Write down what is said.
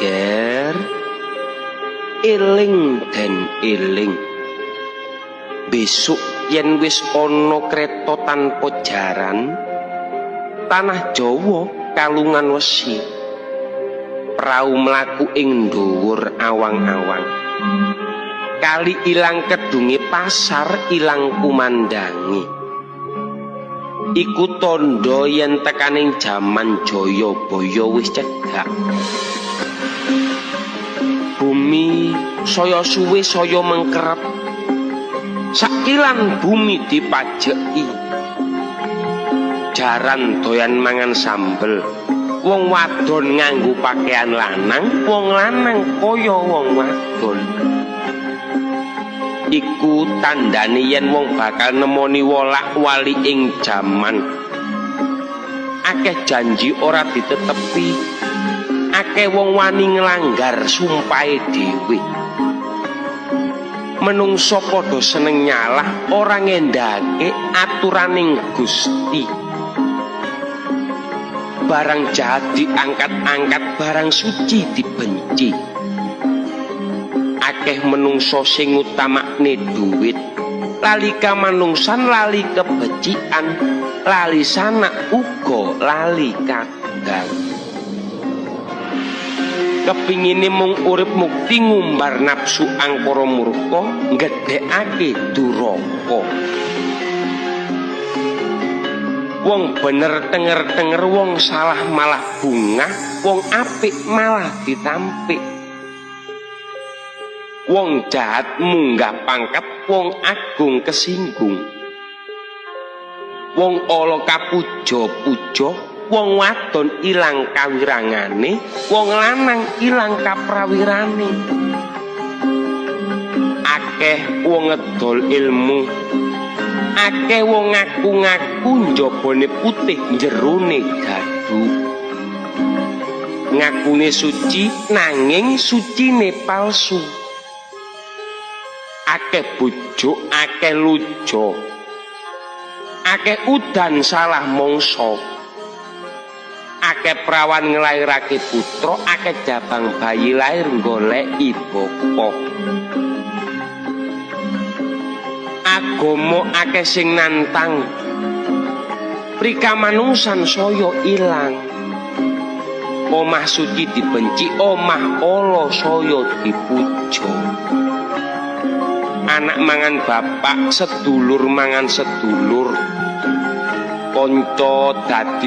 Ger. Eling den eling. Besok yen wis ana kreta tanpa jaran, tanah Jawa kalungan wesi. Prau mlaku ing dhuwur awang-awang. Kali ilang kedunge, pasar ilang kumandange. Iku tandha yen tekaning jaman Jayabaya wis cedhak. Bumi saya suwe saya mengkerep. Sakilan bumi dipajeki. Jaran doyan mangan sambel. Wong wadon nganggo pakaian lanang, wong lanang kaya wong wadon. Iku tandane yen wong bakal nemoni wolak-wali ing jaman. Akeh janji ora ditetepi. Akeh wong wani nglanggar sumpahe dhewe. Menungso padha seneng nyalah, ora ngendhake aturaning Gusti. Barang jahat diangkat-angkat, barang suci dibenci. Akeh menungso sing ngutamakne duit, lali kamanungsan, lali kebecikan, lali sanak uga lali kadang. Kepingine mung urip mukti, ngumbar nafsu angkara murka, nggedhekake duraka. Wong bener tenger-tenger, wong salah malah bungah, wong apik malah ditampik. Wong jahat munggah pangkat, wong agung kesinggung. Wong ala kapuja-puja, wong wadon ilang kawirangane, wong lanang ilang kaprawirane. Akeh wong ngedol ilmu, akeh wong ngaku-ngaku njabane putih jerone gadu. Ngakune suci nanging sucine palsu. Akeh bojo, akeh lujo, akeh udan salah mangsa. Akeh prawan nglairake putra, akeh jabang bayi lair goleki bapa. Agama akeh sing nantang, prikamanungsan saya ilang. Omah suci dibenci, omah ala saya dipuja. Anak mangan bapak, sedulur mangan sedulur, kanca dadi